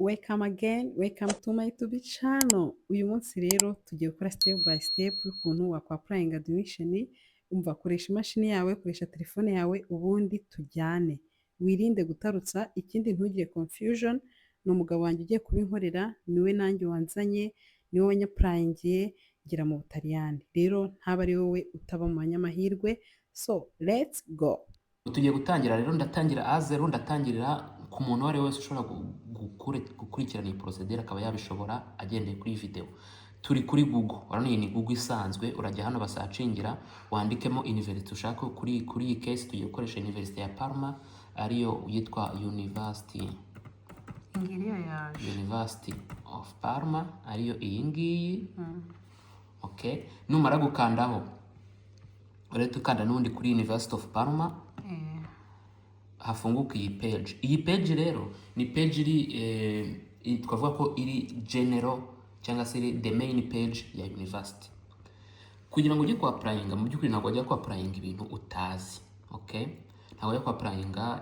Welcome again, welcome to my YouTube channel. Uyu munsi rero tugiye gukora step by step y'ukuntu wakwapplyinga admission. Umva, koresha imashini yawe, koresha telefone yawe, ubundi tujyane. Wirinde gutarutsa, ikindi ntugire confusion. Ni umugabo wanjye ugiye kubinkorera, niwe nanjye wanzanye, niwe wanyapplyingiye ngera mu Butaliyani. Rero ntaba ari wowe utaba mu banyamahirwe, so let's go. Tugiye gutangira rero. Ndatangira à zéro, ndatangirira ku muntu uwo ari we wese ushobora gukurikirana iyi procédure akaba yabishobora agendeye kuri iyi video. Turi kuri Google, urabona iyi ni Google isanzwe. Urajya hano basearchingira, wandikemo university ushaka. Kuri iyi case tugiye gukoresha University ya Parma, ariyo yitwa University Ingiriya yaje. University of Parma, ariyo iyi ngiyi. Okay, numara gukandaho, urahita ukanda n'ubundi kuri University of Parma, hafunguka iyi page. Iyi page rero ni page iri twavuga ko iri general cyangwa se iri the main page ya university. Kugira ngo ujye kwapplyinga, mu by'ukuri ntabwo wajya kwapplyinga ibintu utazi, okay? Ntabwo wajya kwapplyinga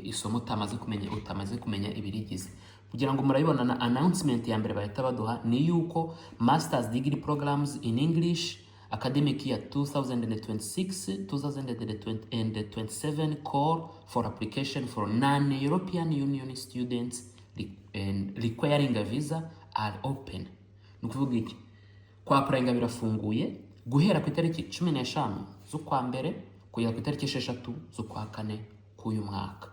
isomo utamaze kumenya ibirigize. Kugira ngo murabibona na announcement ya mbere bahita baduha ni yuko masters degree programs in English, academic year 2026 2027, call for application for non-European Union students and requiring a visa are open. Ni ukuvuga iki? Kwapplyinga birafunguye guhera ku itariki 15 z'ukwa mbere kugera ku itariki 6 z'ukwa kane k'uyu mwaka.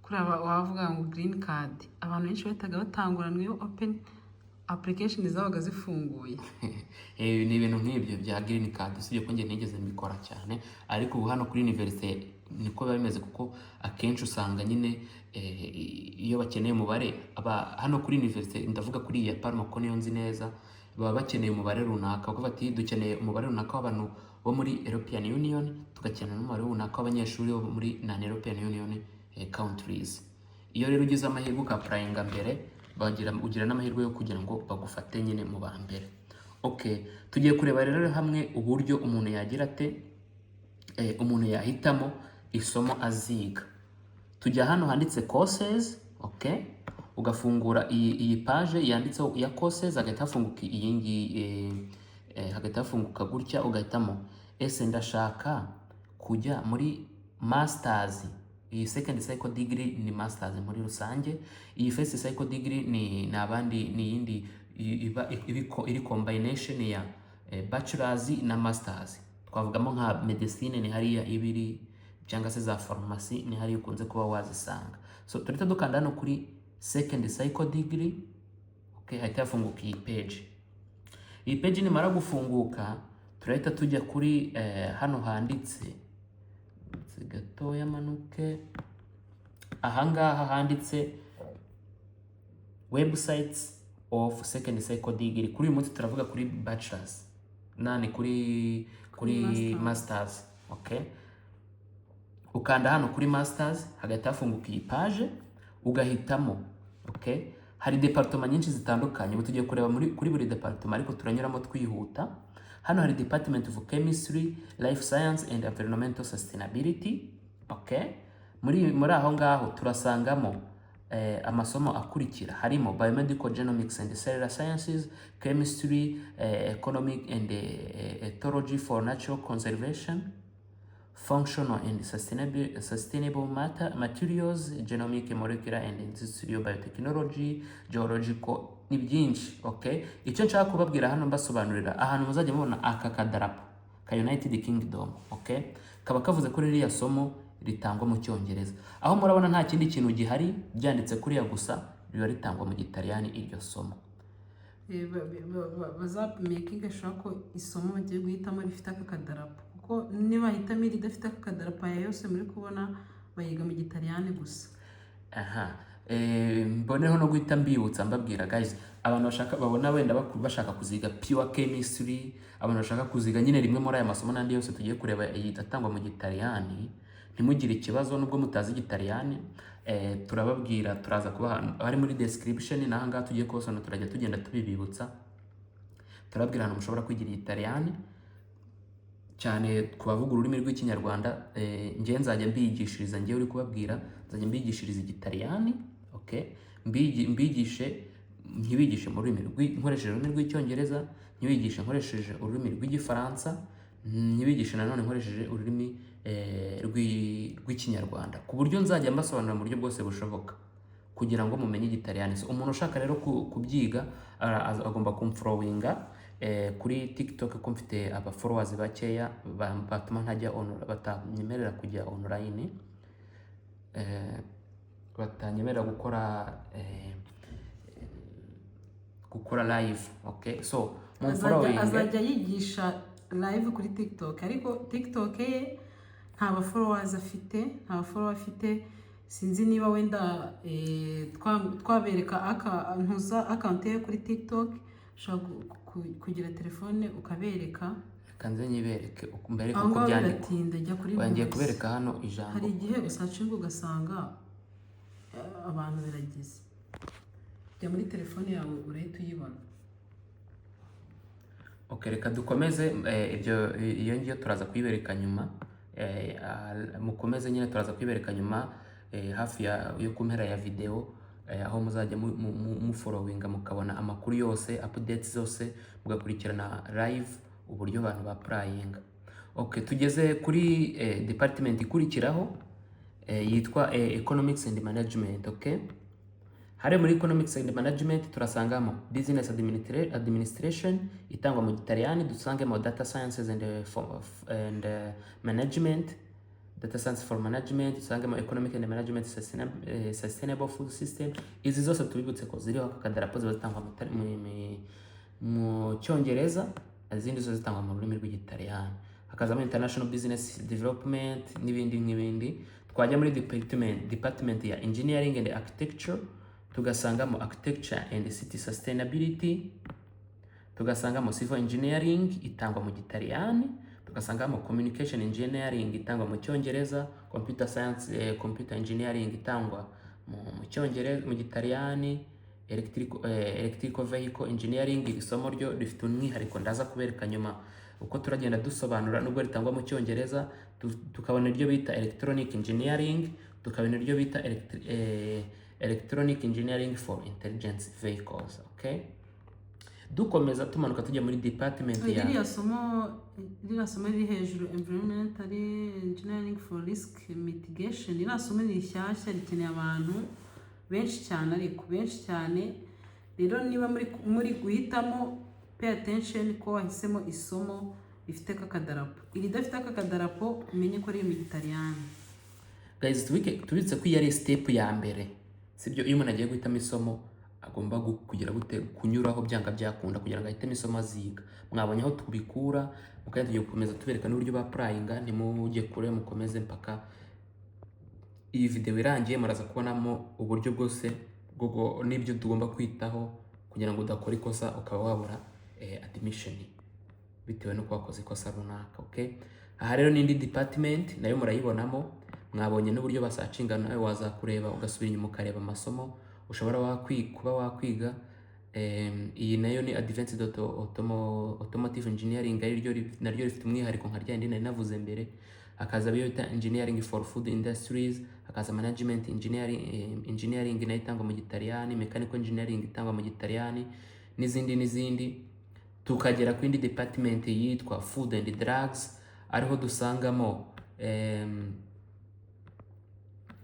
Kuri aba wavuga ngo green card, abantu benshi bahitaga batanguranwa iyo open application zabaga zifunguye. Ni ibintu nk'ibyo bya green card, usibye ko njye ntigeze mbikora cyane, ariko ubu hano kuri university niko biba bimeze, kuko akenshi usanga nyine iyo bakeneye umubare, aba hano kuri university, ndavuga kuri iyi ya Parma kuko niyo nzi neza, baba bakeneye umubare runaka, bakavuga ati dukeneye umubare runaka w'abantu bo muri European Union, tugakenera n'umubare runaka w'abanyeshuri bo muri non European Union countries. Iyo rero ugize amahirwe ukapplyinga mbere, bagira ugira n'amahirwe yo kugira ngo bagufate nyine mu ba mbere. Okay, tugiye kureba rero hamwe uburyo umuntu yagira ate, umuntu yahitamo isomo aziga. Tujya hano handitse courses, okay, ugafungura iyi page yanditseho ya courses, hagahita hafunguka iyi ngiyi, hagahita hafunguka gutya, ugahitamo: ese ndashaka kujya muri masters? Iyi second cycle degree ni masters muri rusange, iyi first cycle degree ni abandi, ni iyindi iba iri combination ya bachelors na masters. Twavugamo nka medicine, ni hariya ibiri, cyangwa se za pharmacy, ni hariya ukunze kuba wazisanga. So turahita dukanda hano kuri second cycle degree. Okay, hahita hafunguka iyi page. Iyi page nimara gufunguka, turahita tujya kuri hano handitse gatoya, manuke ahangaha handitse websites of second cycle degree. Kuri uyu munsi turavuga kuri bachelors nani kuri masters. Masters, okay. Ukanda hano kuri masters, hagahita hafunguka iyi page, ugahitamo. Okay, hari department nyinshi zitandukanye. Ubu tugiye kureba kuri buri department, ariko turanyuramo twihuta. Hano hari Department of Chemistry, Life Science and Environmental Sustainability. Okay, muri aho ngaho turasangamo amasomo akurikira: harimo Biomedical Genomics and Cellular Sciences, Chemistry, Economic and Ethology for Natural Conservation, Functional and sustainable materials, genomic, molecular and industrial biotechnology, geological, ni byinshi. Okay, icyo nshaka kubabwira hano, mbasobanurira ahantu muzajya mubona aka kadarapo ka United Kingdom, okay, kaba kavuze ko ririya somo ritangwa mu Cyongereza. Aho murabona nta kindi kintu gihari byanditse kuriya gusa, riba ritangwa mu Gitaliyani iryo somo. Bazamakinga sure ko isomo bagiye guhitamo rifite aka kadarapo, kuko nibahitamo iridafite aka kadarapo, aya yose muri kubona bayiga mu Gitaliyani gusa. Aha mboneho no guhita mbibutsa, mbabwira guys, abantu bashaka, babona wenda bashaka kuziga pure chemistry, abantu bashaka kuziga nyine rimwe muri aya masomo n'andi yose tugiye kureba iyi atangwa mu Gitaliyani, ntimugire ikibazo nubwo mutazi Igitaliyani. Turababwira, turaza kubaha ari muri description n'aha ngaha tugiye kubasona, turajya tugenda tubibibutsa, turababwira ahantu mushobora kwigira Igitaliyani, cyane ku bavuga ururimi rw'Ikinyarwanda. Njyewe nzajya mbigishiriza, njyewe uri kubabwira nzajya mbigishiriza Igitaliyani. Okay, Mbigishe, ntibigishe mu rurimi nkoresheje ururimi rw'Icyongereza, ntibigishe nkoresheje ururimi rw'Igifaransa, ntibigishe nanone nkoresheje ururimi rw'Ikinyarwanda, ku buryo nzajya mbasobanurira mu buryo bwose bushoboka kugira ngo mumenye Igitaliyani. So, umuntu ushaka rero kubyiga agomba kumfollowinga kuri TikTok, ko mfite aba followers bakeya batuma ntajya on, batanyemerera kujya online, batanyemerera gukora live. Okay, so Azajya mumfollowinge. Azajya yigisha live kuri TikTok, ariko TikTok ye nta ba followers afite, nta ba followers afite. Sinzi niba wenda twabereka aka ntuza account ye kuri TikTok. Ushobora kugira telefone ukabereka. Reka nze nyibereke mbereke Aho uko ngaho byandikwa. Biratinda, jya kuri Oya, ngiye voice. kubereka hano ijambo. Hari igihe usearchinga ugasanga abantu biragize. Jya muri telefone yawe, urahita uyibona. Okay, reka dukomeze. Ibyo iyo ngiyo turaza kuyibereka nyuma. Mukomeze nyine, turaza kuyibereka nyuma, hafi yo ku mpera ya video, aho muzajya mufollowinga mukabona amakuru yose, updates zose, mugakurikirana live uburyo abantu ba applyinga. Okay, tugeze kuri department ikurikiraho, yitwa Economics and Management. Okay, hari muri Economics and Management turasangamo Business Administration itangwa mu Gitaliyani, dusangemo Data Sciences and Management, Data Science for Management, dusangemo Economic and Management Sustainable Food System. Izi zose tubibutse ko ziriho aka kadarapo, ziba zitangwa mu Cyongereza, izindi zose zitangwa mu rurimi rw'Igitaliyani. Hakazamo International Business Development n'ibindi n'ibindi. Twajya muri department ya Engineering and Architecture, tugasangamo Architecture and City Sustainability, tugasangamo Civil Engineering itangwa mu Gitaliyani, tugasangamo Communication Engineering itangwa mu Cyongereza, Computer Science, Computer Engineering itangwa mu Cyongereza, mu Gitaliyani, Electrical Vehicle Engineering. Iri somo ryo rifite umwihariko ndaza kubereka nyuma uko turagenda dusobanura, nubwo ritangwa mu Cyongereza. Tukabona iryo bita Electronic Engineering, tukabona iryo bita Electronic Engineering for Intelligence Vehicles. Okay, dukomeza tumanuka tujya muri department ya Ririya somo riri hejuru, Environmental Engineering for Risk Mitigation, ririya somo ni rishyashya, rikeneye abantu benshi cyane, ariko benshi cyane. Rero niba muri guhitamo, pay attention ko wahisemo isomo rifite aka kadarapo. Iridafite aka kadarapo, umenye ko riri mu Gitaliyani. Guys, tubitse ko iyi ari step ya mbere, sibyo? Iyo umuntu agiye guhitamo isomo, agomba kugira gute? Kunyuraho byanga byakunda kugira ngo ahitemo isomo aziga. Mwabonye aho tubikura, mukanya tugiye gukomeza tubereka n'uburyo ba applyinga. Ntimujye kure, mukomeze mpaka iyi video irangiye. Muraza kubonamo uburyo bwose n'ibyo tugomba kwitaho kugira ngo udakora ikosa ukaba wabura admission bitewe n'uko wakoze ikosa runaka. Okay, aha rero n'indi department nayo murayibonamo. Mwabonye n'uburyo basearchinga, nawe waza kureba, ugasubira inyuma ukareba amasomo ushobora kuba wakwiga. Iyi nayo ni Advanced Automotive Engineering, ariryo naryo rifite umwihariko nka rya rindi nari navuze mbere. Hakaza iyo bita Engineering for Food Industries, hakaza Management Engineering, engineering nayo itangwa mu Gitaliyani, Mechanical Engineering itangwa mu Gitaliyani, n'izindi n'izindi. Tukagera ku yindi department yitwa Food and Drugs, ariho dusangamo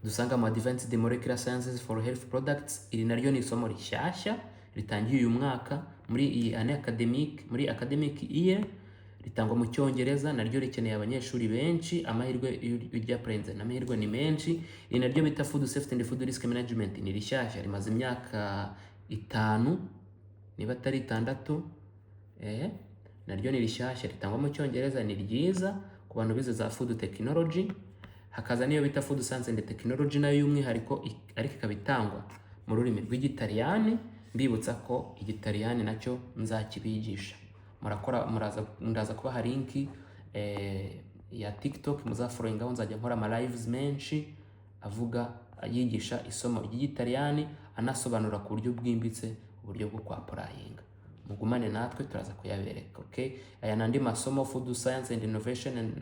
Advanced Molecular Sciences for Health Products. Iri naryo ni isomo rishyashya ritangiye uyu mwaka muri iyi année académique, muri academic year. Ritangwa mu Cyongereza, naryo rikeneye abanyeshuri benshi. Amahirwe iyo uryapplyinze n'amahirwe ni menshi. Iri naryo bita Food Safety and Food Risk Management ni rishyashya, rimaze imyaka 5 niba atari 6. Naryo ni rishyashya, ritangwa mu Cyongereza, ni ryiza ku bantu bize za food technology. Hakaza n'iyo bita Food Science and Technology, nayo y'umwihariko, ariko ikaba itangwa mu rurimi rw'Igitaliyani. Mbibutsa ko Igitaliyani nacyo nzakibigisha. Murakora, muraza, ndaza kubaha link ya TikTok muzafollowingaho. Nzajya nkora ama lives menshi avuga, yigisha isomo ry'Igitaliyani, anasobanura ku buryo bwimbitse uburyo bwo kwapplyinga. Mugumane natwe, turaza kuyabereka. Okay, aya n'andi masomo, Food Science and Innovation and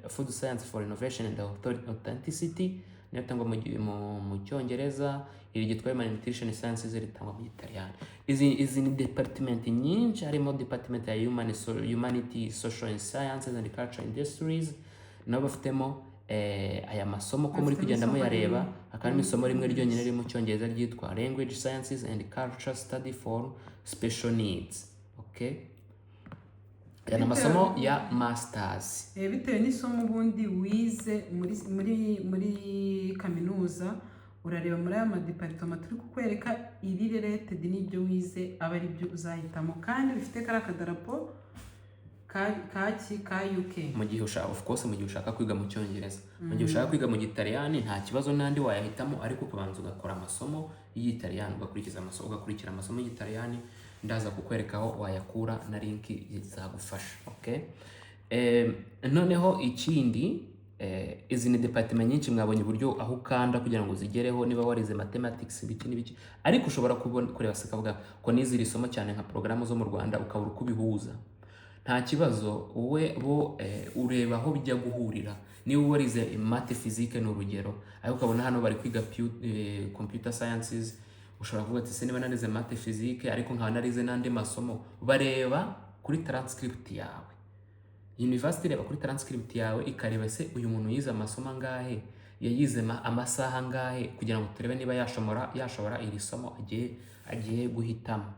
Food Science for Innovation and Authenticity. niyo atangwa mu Cyongereza. Iri ryitwa Human Nutrition Sciences ritangwa mu Gitaliyani. Izi ni department nyinshi, harimo department ya Humanity, Social and Sciences and Culture Industries, nabo bafitemo aya masomo ko muri Bafitemo kugenda isomo muyareba. rimwe. Hakaba harimo isomo rimwe ryonyine riri mu Cyongereza ryitwa Language Sciences and Culture Study for Special Needs. Okay, aya ni amasomo ya masters. Bitewe n'isomo ubundi wize muri kaminuza, urareba muri aya madepartment turi kukwereka, iri related n'ibyo wize aba ari byo uzahitamo, kandi bifite kariya kadarapo ka UK. Mu gihe ushaka, of course, mu gihe ushaka kwiga mu Cyongereza. Mu gihe ushaka kwiga mu Gitaliyani, nta kibazo, n'andi wayahitamo, ariko ukabanza ugakora amasomo y'Igitaliyani, ugakurikiza amasomo, ugakurikira amasomo y'Igitaliyani. Ndaza kukwereka aho wayakura na link zagufasha. Okay, noneho ikindi, izi ni department nyinshi, mwabonye uburyo aho ukanda kugira ngo uzigereho, niba warize mathematics, ibiki n'ibiki. Ariko ushobora kubona kureba se ukavuga ko nize iri somo cyane nka porogaramu zo mu Rwanda, ukabura uko ubihuza. Nta kibazo, wowe bo ureba aho bijya guhurira. Niba warize math, physique, ni urugero, ariko ukabona hano bari kwiga computer sciences, ushobora kuvuga ati: "Se niba narize math, physique, ariko nkaba narize n'andi masomo?" Bareba kuri transcript yawe. University ireba kuri transcript yawe, ikareba se uyu muntu yize amasomo angahe, yayize amasaha angahe, kugira ngo turebe niba yashobora iri somo agiye guhitamo.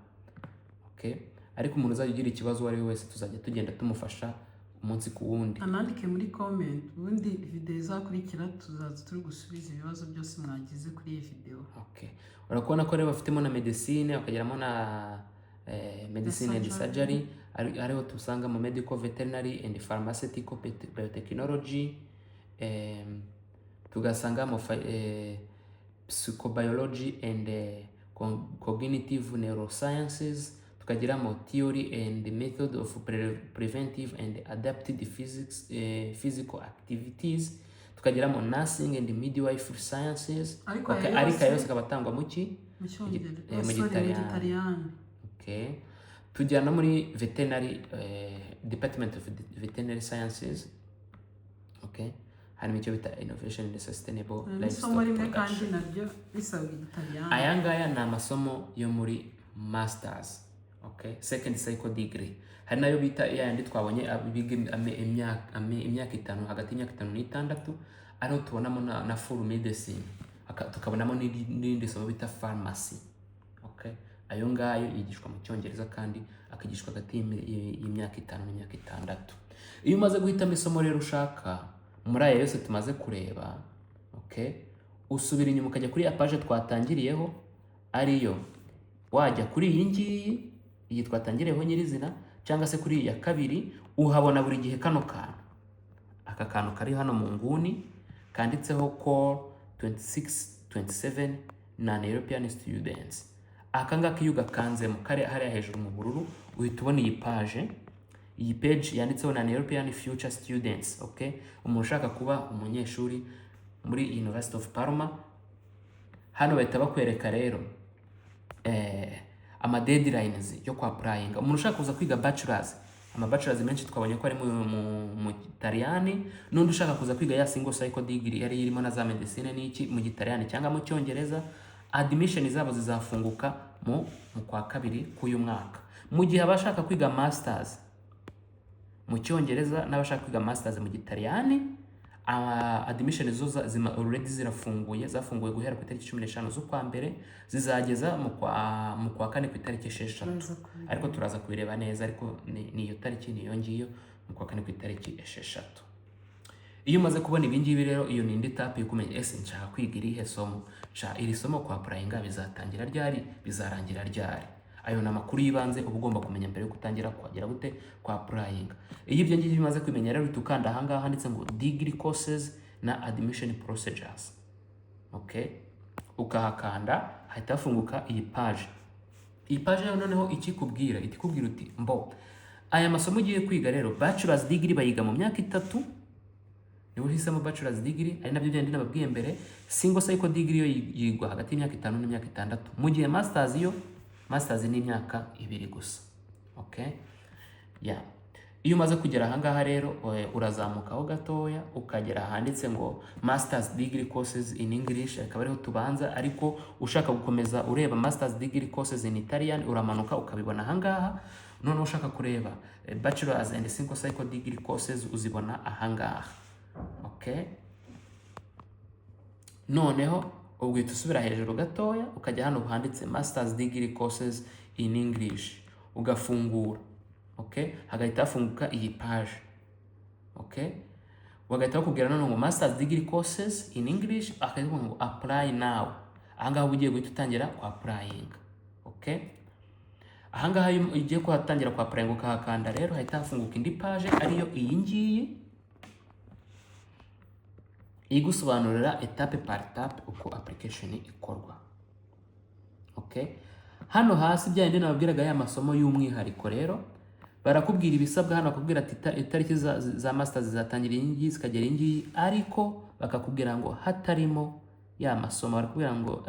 Okay, ariko umuntu uzajya ugira ikibazo uwo ari we wese, tuzajya tugenda tumufasha umunsi ku wundi. Anandike muri comment, ubundi video izakurikira tuzaza turi gusubiza ibibazo byose mwagize kuri iyi video. Okay. Urakubona ko rero bafitemo na medicine, bakageramo na medicine and surgery. Surgery, ariho tusanga mu medical, veterinary and pharmaceutical biotechnology, tugasangamo psychobiology and cognitive neurosciences, tukagiramo theory and method of preventive and adapted physical activities, tukagiramo nursing and midwifery sciences. Ariko Okay, aya ariko aya yose yose akaba atangwa mu ki? Mu Cyongereza. Mu Oh, sorry, mu Gitaliyani. Gitaliyani. Okay. Tujya no muri veterinary, department of veterinary sciences. Okay, harimo icyo bita innovation and sustainable Harimo livestock isomo rimwe kandi production. Naryo risabwa Igitaliyani. Aya ngaya ni amasomo yo muri masters, okay, second cycle degree. Hari nayo bita ya yandi twabonye biga imyaka 5, hagati y'imyaka 5 n'itandatu, ariho tubonamo na full medicine. Tukabonamo n'irindi somo bita pharmacy. Okay, ayo ngayo yigishwa mu Cyongereza kandi akigishwa hagati y'imyaka 5 n'imyaka 6. Iyo umaze guhitamo isomo rero ushaka muri aya yose tumaze kureba, okay, usubira inyuma ukajya kuri ya page twatangiriyeho, ariyo wajya kuri iyi ngiyi, iyi twatangiriyeho nyirizina, cyangwa se kuri iyi ya kabiri. Uhabona buri gihe kano kantu, aka kantu kari hano mu nguni kanditseho call 2627 non European students. Aka ngaka iyo ugakanzemo, kari hariya hejuru mu bururu, uhita ubona iyi page, iyi page yanditseho non European future students. Okay, umuntu ushaka kuba umunyeshuri muri University of Parma, hano bahita bakwereka rero ama deadlines yo kwa applying. Umuntu ushaka kuza kwiga bachelors, ama bachelors menshi twabonye ko ari mu Gitaliyani, n'undi ushaka kuza kwiga ya single cycle degree yari irimo na za medicine n'iki mu Gitaliyani cyangwa mu Cyongereza, admission zabo zizafunguka mu kwa kabiri k'uyu mwaka, mu gihe abashaka kwiga masters mu Cyongereza n'abashaka kwiga masters mu Gitaliyani, admission zo already zirafunguye. Zafunguye guhera ku itariki 15 z'ukwa mbere, zizageza mu kwa kane ku itariki 6. Turaza kubireba. Ariko turaza kubireba neza, ariko ni iyo tariki, ni iyo ngiyo, mu kwa kane ku itariki 6. Iyo umaze kubona ibi ngibi rero, iyo ni indi étape yo kumenya: ese nshaka kwiga irihe somo? Nshaka iri somo, kwa applyinga bizatangira ryari, bizarangira ryari? Ayo ni amakuru y'ibanze uba ugomba kumenya mbere yo gutangira kuhagera gute kwa applyinga. Iyo ibyo ngibyo bimaze kumenya rero, uhita ukanda ahangaha handitse ngo degree courses na admission procedures. Okay, ukahakanda, hahita hafunguka iyi page. Iyi page rero noneho ikikubwira, ikikubwira uti: mbo aya masomo ugiye kwiga rero, bachelor's degree bayiga mu myaka 3, niba uhisemo bachelor's degree, ari nabyo byandi nababwiye mbere. Single cycle degree yo yigwa hagati y'imyaka 5 n'imyaka 6, mu gihe masters yo, masters ni imyaka 2 gusa. Okay, yeah. Iyo umaze kugera ahangaha rero, urazamukaho gatoya ukagera ahanditse ngo "Masters degree courses in English", akaba ariho tubanza. Ariko ushaka gukomeza ureba "Masters degree courses in Italian", uramanuka ukabibona ahangaha. Noneho ushaka kureba "Bachelors and single cycle degree courses", uzibona ahangaha. Okay, noneho ubwo uhita usubira hejuru gatoya ukajya hano handitse "Masters degree courses in English", ugafungura. Okay, hagahita hafunguka iyi page. Okay, bagahita bakubwira noneho ngo "Masters degree courses in English", akahita ngo "Apply now". Ahangaha uba ugiye guhita utangira ku applying. Okay, ahangaha iyo ugiye kuhatangira ku applying ukahakanda rero, hahita hafunguka indi page, ariyo iyi ngiyi igusobanurira étape par étape uko application ikorwa. Okay, hano hasi bya bindi nababwiraga, ya masomo y'umwihariko rero, barakubwira ibisabwa hano, bakubwira ati itariki za masters zizatangira iyi ngiyi zikagera iyi ngiyi, ariko bakakubwira ngo hatarimo ya masomo. Barakubwira ngo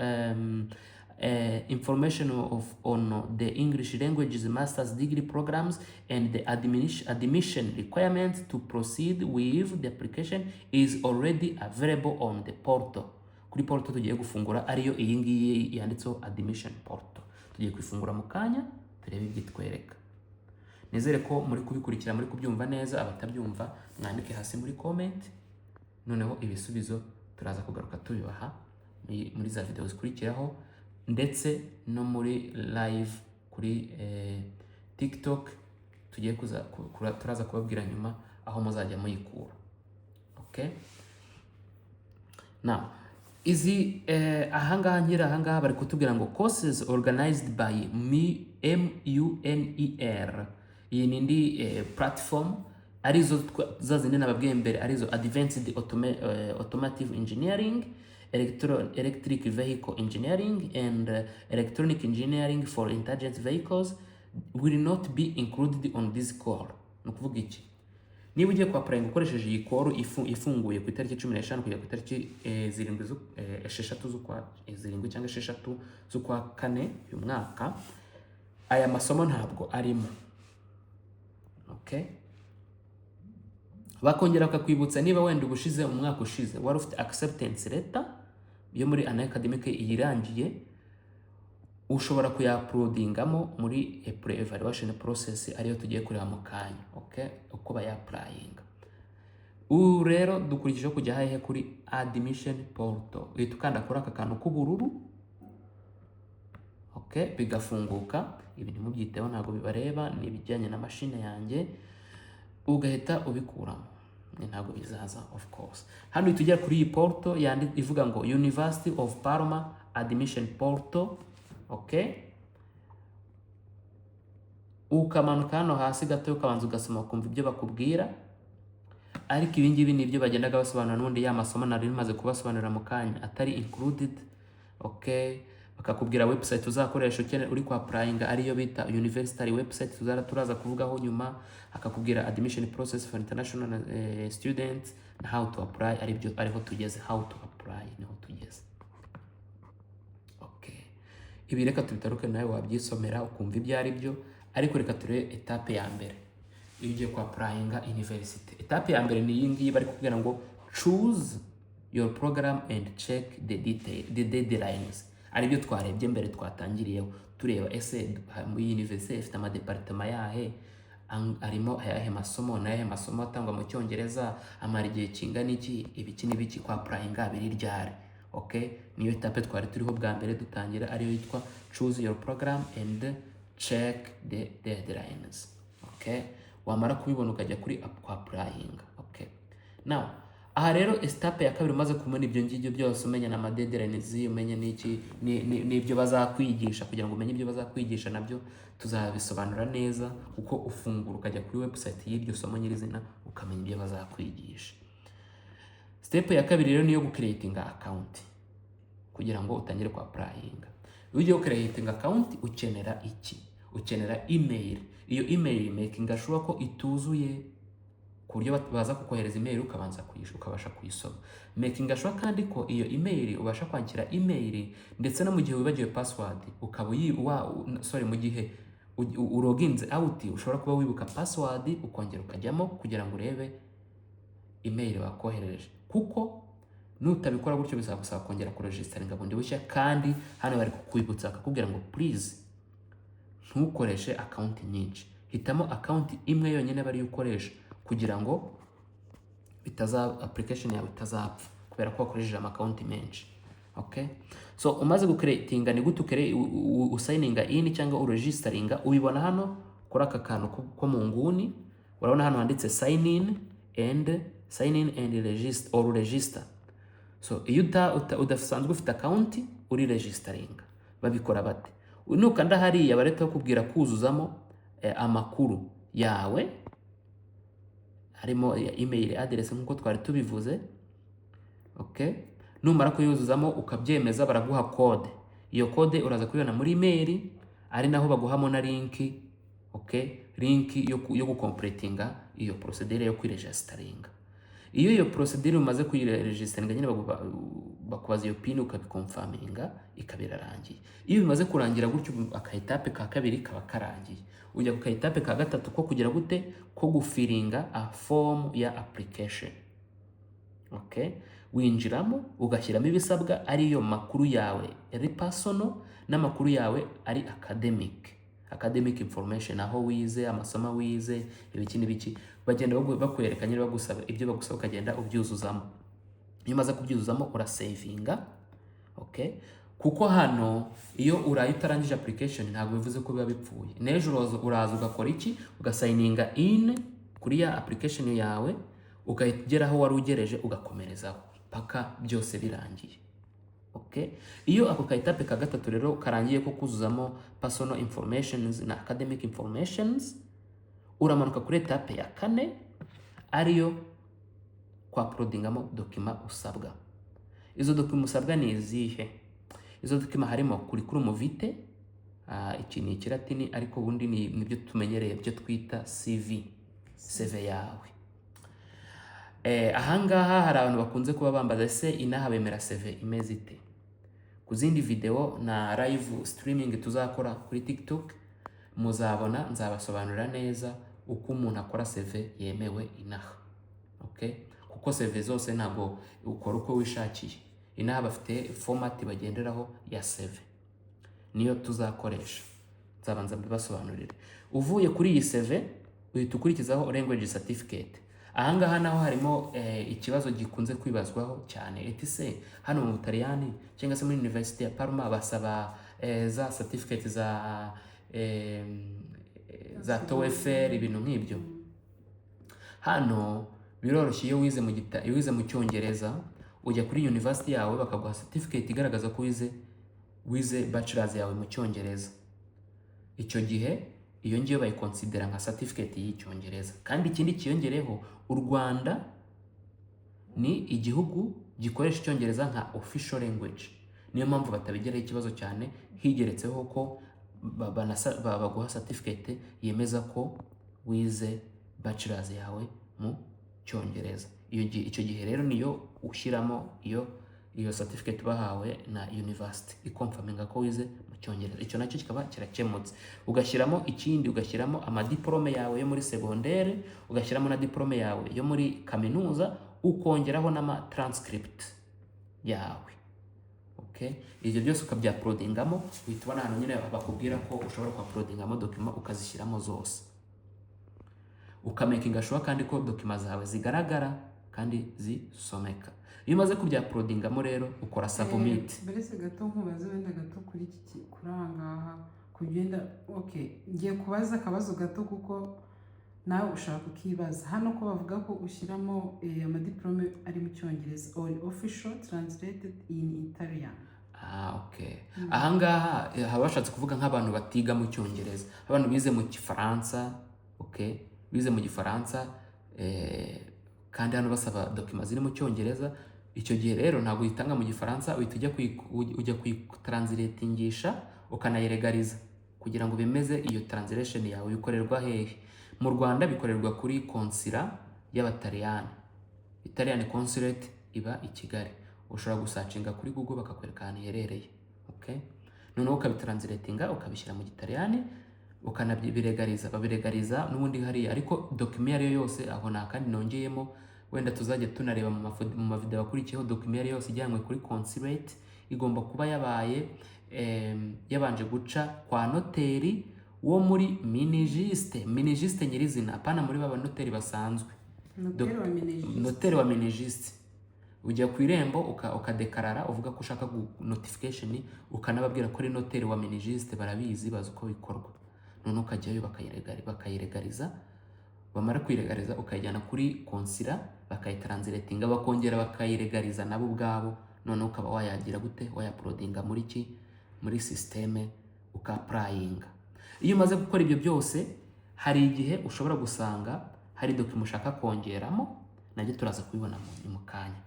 "Information of on the English languages master's degree programs and the admission requirements to proceed with the application is already available on the portal." Kuri portal tugiye gufungura, ariyo iyi ngiyi yanditseho admission portal, tugiye kuyifungura mu kanya turebe ibyo itwereka. Nizere ko muri kubikurikira, muri kubyumva neza. Abatabyumva mwandike hasi muri comment, noneho ibisubizo turaza kugaruka tubibaha muri za video zikurikiraho, ndetse no muri live kuri TikTok tugiye kuza turaza kubabwira nyuma aho muzajya muyikura. Okay, now izi ahangaha nkiri ahangaha bari kutubwira ngo "Courses organized by MUNER", iyi ni indi platform, arizo za zindi nababwiye mbere, arizo Advanced Automotive Engineering, Electric Vehicle Engineering and Electronic Engineering for Intelligent Vehicles will not be included on this call. Ni ukuvuga iki? Niba ugiye kwa applying ukoresheje iyi call ifunguye ku itariki 15 kugera ku itariki 7 6 z'ukwa 7 cyangwa 6 z'ukwa kane uyu mwaka, aya masomo ntabwo arimo. Okay, bakongera bakakwibutsa, niba wenda ubushize, umwaka ushize, wari ufite acceptance letter yo muri année académique irangiye, ushobora kuyauploadingamo muri pre evaluation process, ariyo tugiye kureba mu kanya. Okay, uko bayapplyinga. Ubu rero dukurikijeho kujya hehe? Kuri admission portal. Uhita ukanda kuri aka kantu k'ubururu. Okay, bigafunguka. Ibi ntimubyiteho, ntabwo bibareba, ni ibijyanye na mashine yanjye. Ugahita ubikuramo. Ni ntabwo bizaza, of course. Hano uhita ugera kuri iyi portal yandi ivuga ngo "University of Parma admission portal". Okay, ukamanuka hano hasi gato, ukabanza ugasoma, ukumva ibyo bakubwira. Ariko ibi ngibi ni ibyo bagendaga basobanura n'ubundi, ya masomo nari maze kubasobanurira mu kanya atari included. Okay, bakakubwira website uzakoresha ukeneye uri kwa applyinga, ariyo bita university website, turaza kuvugaho nyuma. Akakubwira admission process for international students na how to apply, aribyo ariho tugeze. How to apply niho tugeze. Okay, ibi reka tubitaruke, nawe wabyisomera ukumva ibyo ari byo. Ariko reka turebe étape ya mbere iyo ugiye kwa applyinga university. Étape ya mbere ni iyi ngiyi, bari kukubwira ngo "Choose your program and check the detail, the deadlines", aribyo twarebye mbere, twatangiriyeho tureba ese muri university ifite amadepartema yahe, arimo ayahe masomo, n'ayahe masomo atangwa mu Cyongereza, amara igihe kingana iki, ibiki n'ibiki, kwa applyinga biri ryari. Okay, niyo étape twari turiho bwa mbere dutangira, ariyo yitwa "Choose your program and check the deadlines". Okay, wamara kubibona ukajya kuri kwa applying. Okay, now aha rero étape ya kabiri, umaze kubona ibyo ngibyo byose, umenya na deadlines, umenye n'iki n'ibyo bazakwigisha. Kugira ngo umenye ibyo bazakwigisha nabyo tuzabisobanura neza, kuko ufungura ukajya kuri website y'iryo somo nyirizina, ukamenya ibyo bazakwigisha. Step ya kabiri rero niyo gucreatinga account kugira ngo utangire kwa applyinga. Iyo ugiye gucreatinga account ukenera iki? Ukenera email. Iyo email, making sure ko ituzuye ku buryo baza kukohereza email ukabanza ukabasha kuyisoma. Making sure kandi ko iyo email ubasha kwakira email, ndetse no mu gihe wibagiwe password ukaba uyi wa sorry, mu gihe Uloginze out, ushobora kuba wibuka password, ukongera ukajyamo kugira ngo urebe email bakoherereje, kuko nutabikora gutyo bizagusaba kongera kuregisteringa bundi bushya. Kandi hano bari kukwibutsa, bakakubwira ngo please ntukoreshe account nyinshi, hitamo account imwe yonyine aba ariyo ukoresha, kugira ngo bitaza application yawe itazapfa kubera ko wakoresheje ama account menshi. Okay, so umaze gucreatinga, ni gute usigninga in cyangwa uregisteringa? Ubibona hano kuri aka kantu ko mu nguni. Urabona hano handitse sign in and register or register. So iyo udasanzwe ufite account, uri registeringa. Babikora bate? Nukanda hariya, barahita bakubwira kuzuzamo amakuru yawe, harimo email address nk'uko twari tubivuze. Okay, numara kuyuzuzamo ukabyemeza, baraguha code. Iyo code uraza kuyibona muri email, ari naho baguhamo na link. Okay, link yo gucompletinga iyo procedure yo kwiregisteringa. Iyo procedure umaze kuyiregisteringa nyine, bakubaza iyo pin, ukabiconfirminga, ikaba irarangiye. Iyo bimaze kurangira gutyo, aka étape ka kabiri kaba karangiye. Ujya ku ka étape ka gatatu ko kugira gute? Ko gufillinga a form ya application. Okay, winjiramo ugashyiramo ibisabwa, ariyo makuru yawe ari personal n'amakuru yawe ari academic information, aho wize, amasomo wize, ibiki n'ibiki. Bagenda bakwereka nyine, bagusaba ibyo bagusaba, ukagenda ubyuzuzamo. Iyo umaze kubyuzuzamo, urasavinga. Okay, kuko hano iyo uraye utarangije application, ntabwo bivuze ko biba bipfuye. N'ejo uraza ugakora iki? Ugasigninga in kuri ya application yawe, ugahita ugera aho wari ugereje, ugakomerezaho paka byose birangiye. Okay, iyo ako ka étape ka gatatu rero karangiye, ko kuzuzamo personal informations na academic informations, uramanuka kuri étape ya kane, ariyo kwa uploadingamo document usabwa. Izo document usabwa ni izihe? Izo document harimo curriculum vitae. Iki ni ikilatini, ariko ubundi ni nibyo tumenyereye byo twita CV, CV yawe. Ahangaha hari abantu bakunze kuba bambaza: ese inaha bemera CV imeze ite? Ku zindi video na live streaming tuzakora kuri TikTok, muzabona nzabasobanurira neza uko umuntu akora CV yemewe inaha. Okay, kuko CV zose ntabwo ukora uko wishakiye. Inaha bafite format bagenderaho ya CV, niyo tuzakoresha, nzabanza mbibasobanurire. Uvuye kuri iyi CV, uhita ukurikizaho language certificate. Ahangaha naho harimo ikibazo gikunze kwibazwaho cyane: eti se hano mu Butaliyani cyangwa se muri University ya Parma basaba za certificate za TOEFL, ibintu nk'ibyo? Hano biroroshye. Iyo wize mu Cyongereza, ujya kuri university yawe bakaguha certificate igaragaza ko wize bachelors yawe mu Cyongereza. Icyo gihe iyo ngiyo bayiconsidera nka certificate y'Icyongereza. Kandi ikindi kiyongereho, u Rwanda ni igihugu gikoresha Icyongereza nka official language, niyo mpamvu batabigiraho ikibazo cyane. Higeretseho ko baguha certificate yemeza ko wize bachelors yawe mu Cyongereza. Icyo gihe rero niyo ushyiramo iyo certificate bahawe na university iconfirminga ko wize mu Cyongereza. Icyo nacyo kikaba kirakemutse. Ugashyiramo ikindi, ugashyiramo amadiporome yawe yo muri segondere, ugashyiramo na diporome yawe yo muri kaminuza, ukongeraho n'ama transcript yawe. Okay, ibyo byose ukabyuploadingamo. Uhita ubona ahantu nyine bakubwira ko ushobora kuuploadingamo document, ukazishyiramo zose, ukamakinga sure kandi ko document zawe zigaragara kandi zisomeka. Iyo umaze kubyuploadingamo rero, ukora submit. Mbese gato nkubaze wenda gato kuri iki kuri aha ngaha kugenda. Okay, ngiye kubaza akabazo gato kuko nawe ushaka kukibaza. Hano ko bavuga ko ushyiramo amadiplome ari mu Cyongereza or official translated in Italian? Ah, okay. Ahangaha haba bashatse kuvuga nk'abantu batiga mu Cyongereza, abantu bize mu Gifaransa. Okay, bize mu Gifaransa, kandi hano basaba document ziri mu Cyongereza. Icyo gihe rero ntabwo uyitanga mu Gifaransa, uhita ujya kuyitranslatingisha, ukanayilegaliza kugira ngo bemeze iyo translation yawe. Bikorerwa hehe? Mu Rwanda bikorerwa kuri consulat y'Abataliyani, Italian Consulate, iba i Kigali. Ushobora gusearchinga kuri Google bakakwereka ahantu iherereye. Okay, noneho ukabitranslatinga, ukabishyira mu Gitaliyani. Ukanabiregariza, babiregariza n'ubundi hariya. Ariko document iyo ari yo yose, aho nta kandi nongeyemo, wenda tuzajya tunareba mu mavideo akurikiyeho. Document iyo ari yo yose ijyanywe kuri consulate igomba kuba yabaye yabanje guca kwa noteri wo muri Minijust, Minijust nyirizina, apana muri ba noteri basanzwe. Noteri wa Minijust. Noteri wa Minijust. Ujya ku irembo ukadekarara uvuga ko ushaka notification, ukanababwira ko ari noteri wa Minijust. Barabizi, bazi uko bikorwa. Noneho ukajyayo bakayiregariza. Bamara kuyiregariza, ukayijyana kuri consulat, bakayitranslatinga, bakongera bakayiregariza nabo ubwabo. Noneho ukaba wayagira gute? Wayauploadinga muri ki? Muri système, uka-applyinga. Iyo umaze gukora ibyo byose, hari igihe ushobora gusanga hari document ushaka kongeramo, nabyo turaza kubibona mu kanya.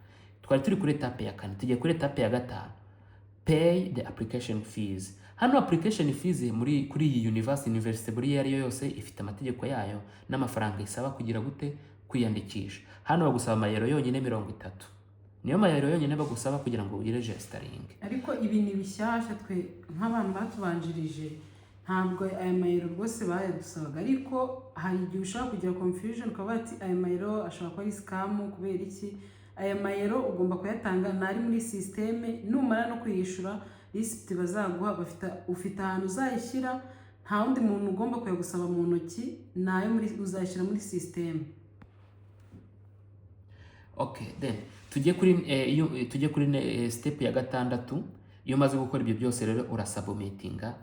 Twari turi kuri étape ya kane, tugiye kuri étape ya gatanu, pay the application fees. Hano application fees muri kuri iyi university buri iyo ari yo yose ifite amategeko yayo n'amafaranga isaba kugira gute? Kwiyandikisha. Hano bagusaba amayero yonyine 30, niyo mayero yonyine bagusaba kugira ngo ugire registering. Ariko ibi ni bishyashya. Twe nk'abantu batubanjirije ntabwo aya mayero rwose bayadusabaga, ariko hari igihe ushobora kugira confusion ukavuga ati aya mayero ashobora kuba ari scam. Kubera iki? Aya mayero ugomba kuyatanga, ntari muri système. Numara no kuyishyura, lisiti bazaguha bafite, ufite ahantu uzayishyira. Nta wundi muntu ugomba kuyagusaba mu ntoki, nayo muri uzayishyira muri système. Okay, then tujye kuri iyo tujye kuri step ya gatandatu. Iyo umaze gukora ibyo byose rero, urasubmittinga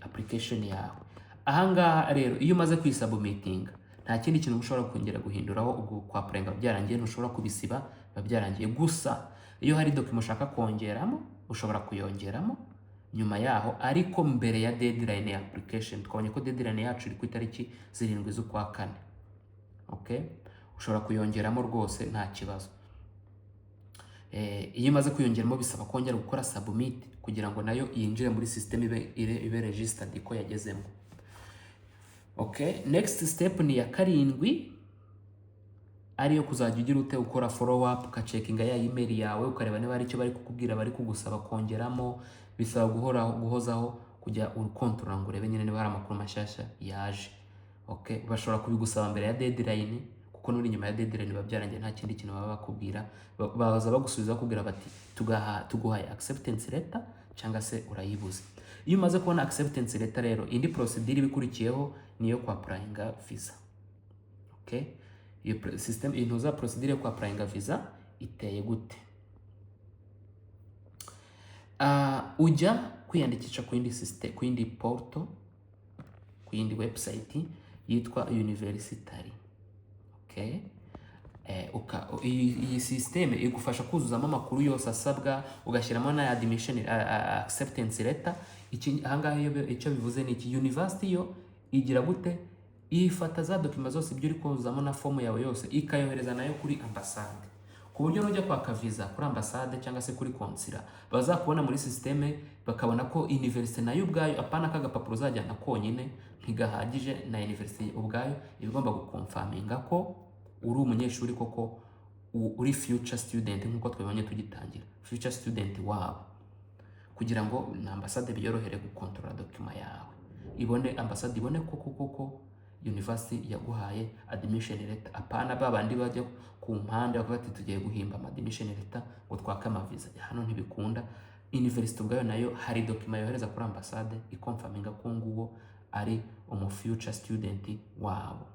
application yawe. Ahangaha rero, iyo umaze kuyisubmittinga, nta kindi kintu ushobora kongera guhinduraho. Ubwo kwa applyinga byarangiye, ntushobora kubisiba, biba byarangiye. Gusa iyo hari document ushaka kongeramo, ushobora kuyongeramo nyuma yaho, ariko mbere ya deadline ya application. Twabonye ko deadline yacu iri ku itariki 7 z'ukwa kane. Okay, ushobora kuyongeramo rwose, nta kibazo. Iyo imaze kwiyongeramo, bisaba kongera gukora submit kugira ngo nayo yinjire muri system, ibe registered ko yagezemo. Okay, next step ni iya karindwi, ariyo kuzajya ugira ute? Ukora follow up, ukacheckinga ya email yawe, ukareba niba hari icyo bari kukubwira, bari kugusaba kongeramo. Bisaba guhora guhozaho, kujya ukontorora ngo urebe nyine niba hari amakuru mashyashya yaje. Okay, bashobora kubigusaba mbere ya deadline, kuko nuri nyuma ya deadline biba byarangiye, nta kindi kintu baba bakubwira. Baza bagusubiza bakubwira bati tuguhaye acceptance letter cyangwa se urayibuze. Iyo umaze kubona acceptance letter rero, indi procedure iba ikurikiyeho ni iyo kwa-applyinga visa. Okay, iyo system intuza procedure yo kwa-applyinga visa iteye gute? Ujya kwiyandikisha ku yindi system, ku yindi portal, ku yindi website yitwa Universitaly. Okay, iyi system igufasha kuzuzamo amakuru yose asabwa, ugashyiramo na admission acceptance letter. Iki ahangaha iyo icyo bivuze ni iki? University yo igira gute? Ifata za document zose, ibyo uri kuzuzamo na fomu yawe yose, ikayohereza nayo kuri ambasade, ku buryo nujya kwaka visa kuri ambasade cyangwa se kuri consulat, bazakubona muri système, bakabona ko university nayo ubwayo, apana kagapapuro uzajyana konyine ntigahagije, na university ubwayo iba igomba guconfirminga ko uri umunyeshuri koko, uri future student nk'uko twabibonye tugitangira, future student wabo, kugira ngo na ambasade biyorohere gukontorora document yawe, ibone ambasade ibone koko koko university yaguhaye admission letter, apana ba bandi bajya ku mpande bakavuga ati tugiye guhimba ama admission letter ngo twake amaviza. Hano ntibikunda. University ubwayo nayo hari document yohereza kuri ambasade iconfirminga ko nguwo ari umu future student wabo.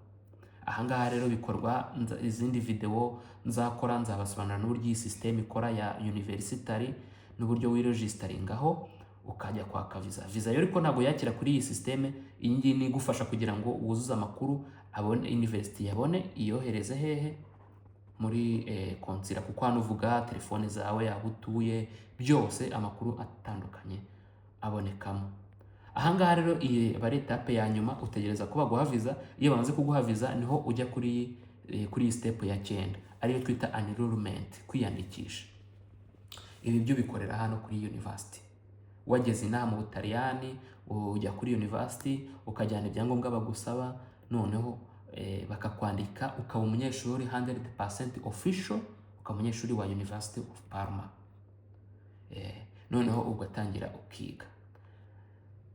Ahangaha rero bikorwa, izindi video nzakora nzabasobanurira n'uburyo iyi system ikora ya Universitaly, n'uburyo wiregisteringaho ukajya kwaka visa. Visa yo ariko ntabwo yakira kuri iyi system. Iyi ngiyi ni igufasha kugira ngo wuzuze amakuru, abone university, yabone iyohereze hehe? Muri consulat, kuko hano uvuga telefone zawe, aho utuye, byose amakuru atandukanye abonekamo. Ahangaha rero iyi aba ari étape ya nyuma, utegereza ko baguha visa. Iyo bamaze kuguha visa, niho ujya kuri iyi step ya cyenda, ariyo twita enrollment, kwiyandikisha. Ibi byo bikorera hano kuri university. Wageze inaha mu Butaliyani, ujya kuri university, ukajyana ibyangombwa bagusaba, noneho bakakwandika ukaba umunyeshuri 100% official, ukaba umunyeshuri wa University of Parma. Noneho ugatangira ukiga.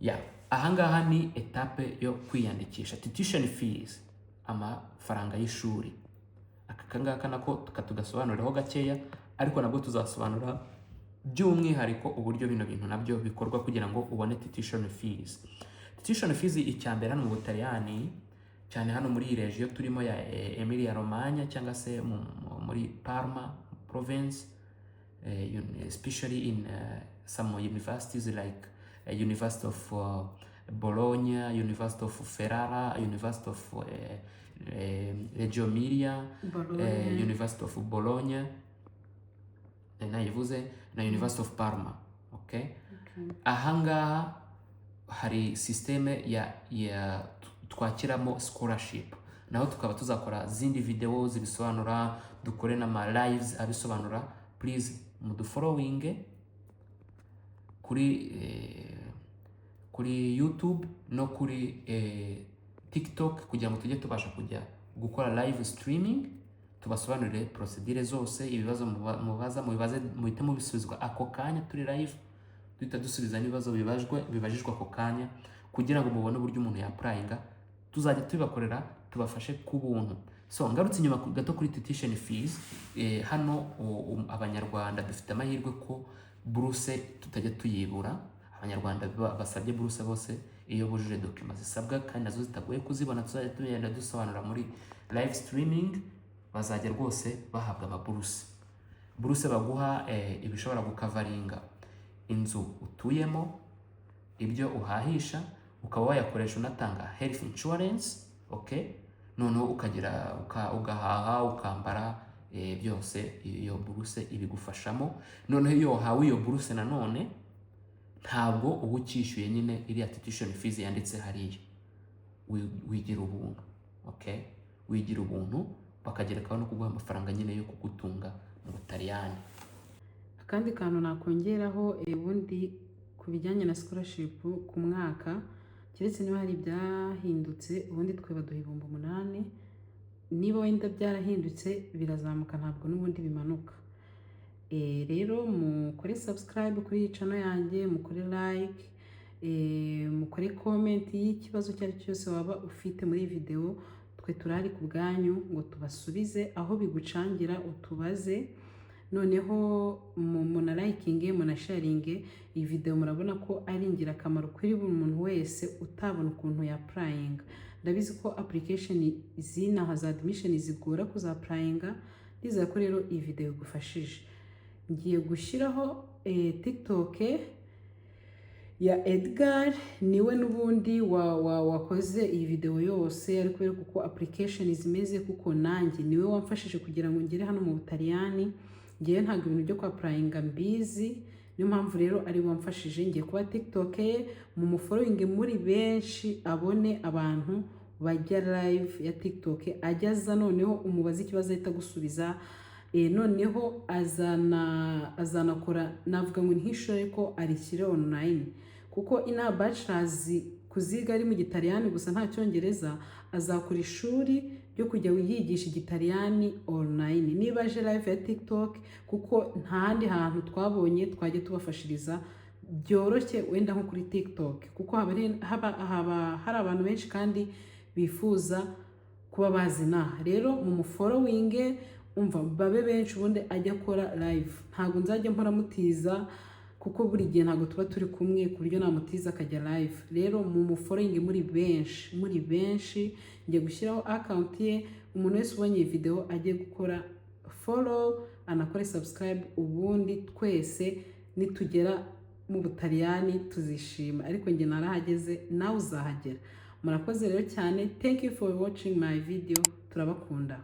Ya, Ahangaha ni étape yo kwiyandikisha, tuition fees, amafaranga y'ishuri. Aka ngaka nako tugasobanuriraho gakeya, ariko nabwo tuzasobanura by'umwihariko uburyo bino bintu nabyo bikorwa kugira ngo ubone tuition fees. Tuition fees, icya mbere, hano mu Butaliyani, cyane hano muri iyi region turimo ya Emilia Romagna, cyangwa se muri Parma province, especially in some universities like University of Bologna, University of Ferrara, University of Reggio Emilia, Bologna. University of Bologna, nayivuze, na University of Parma, okay? Okay. Ahangaha hari système ya twakiramo scholarship, naho tukaba tuzakora zindi video zibisobanura, dukore n'ama lives abisobanura. Please mudufollowinge kuri YouTube no kuri TikTok kugira ngo tujye tubasha kujya gukora live streaming, tubasobanurire procedure zose. Ibibazo mubaza mubibaze, muhite mubisubizwa ako kanya turi live, duhita dusubiza n'ibibazo bibajijwe ako kanya kugira ngo mubone uburyo umuntu yapplyinga. Tuzajya tubibakorera, tubafashe ku buntu. So ngarutse inyuma gato kuri tuition fees, hano Abanyarwanda dufite amahirwe ko buruse tutajya tuyibura. Abanyarwanda basabye buruse bose, iyo bujuje document zisabwa kandi nazo zitagoye kuzibona, tuzajya tugenda dusobanura muri live streaming, bazajya rwose bahabwa amaburuse. Buruse baguha ibishobora gucoveringa inzu utuyemo, ibyo uhahisha, ukaba wayakoresha unatanga health insurance, okay? Noneho ukagira ugahaha, ukambara, byose iyo buruse ibigufashamo. Noneho iyo wahawe iyo buruse nanone, ntabwo uba ukishyuye nyine iriya tuition fees yanditse hariya. Wigira ubuntu, okay? Wigira ubuntu, bakagerekaho no kuguha amafaranga nyine yo kugutunga mu Butaliyani. Akandi kantu nakongeraho, ubundi ku bijyanye na scholarship, ku mwaka, keretse niba hari ibyahindutse, ubundi twe baduha 8000. Niba wenda byarahindutse birazamuka, ntabwo n'ubundi bimanuka. Rero mukore subscribe kuri iyi channel yanjye, mukore like, mukore comment y'ikibazo icyo ari cyo cyose waba ufite muri iyi video. Twe turahari ku bwanyu ngo tubasubize. Aho bigucangira utubaze. Noneho munalikinge, munasharinge iyi video. Murabona ko ari ingirakamaro kuri buri muntu wese utabona ukuntu yapplyinga. Ndabizi ko application z'inaha za admission zigora kuzapplyinga. Ndizera ko rero iyi video igufashije. Ngiye gushyiraho TikTok ya Edgar, niwe n'ubundi wakoze iyi video yose, ari kubereka uko application zimeze, kuko nanjye niwe wamfashije kugira ngo ngere hano mu Butaliyani. Ngewe ntabwo ibintu byo kwapplyinga mbizi, niyo mpamvu rero ari we wamfashije. Ngiye kuba TikTok ye, mu mufollowinge muri benshi, abone abantu bajya live ya TikTok, ajya aza noneho umubaze ikibazo ahita agusubiza. Noneho azanakora, navuga ngo ni nk'ishuri, ariko arishyire online, kuko inaha bachelors kuziga ari mu Gitaliyani gusa, nta Cyongereza. Azakora ishuri ryo kujya yigisha Igitaliyani online niba aje live ya TikTok, kuko nta handi hantu twabonye twajya tubafashiriza byoroshye wenda nko kuri TikTok, kuko haba hari abantu benshi kandi bifuza kuba bazi inaha. Rero mu mufollowinge, umva, babe benshi, ubundi ajya akora live. Ntabwo nzajya mpora mutiza, kuko buri gihe ntabwo tuba turi kumwe ku buryo namutiza akajya live. Rero mu mufollowinge muri benshi, muri benshi. Ngiye gushyiraho account ye. Umuntu wese ubonye iyi video ajye gukora follow, anakore subscribe, ubundi twese nitugera mu Butaliyani tuzishima. Ariko njye narahageze, nawe uzahagera. Murakoze rero cyane. Thank you for watching my video. Turabakunda.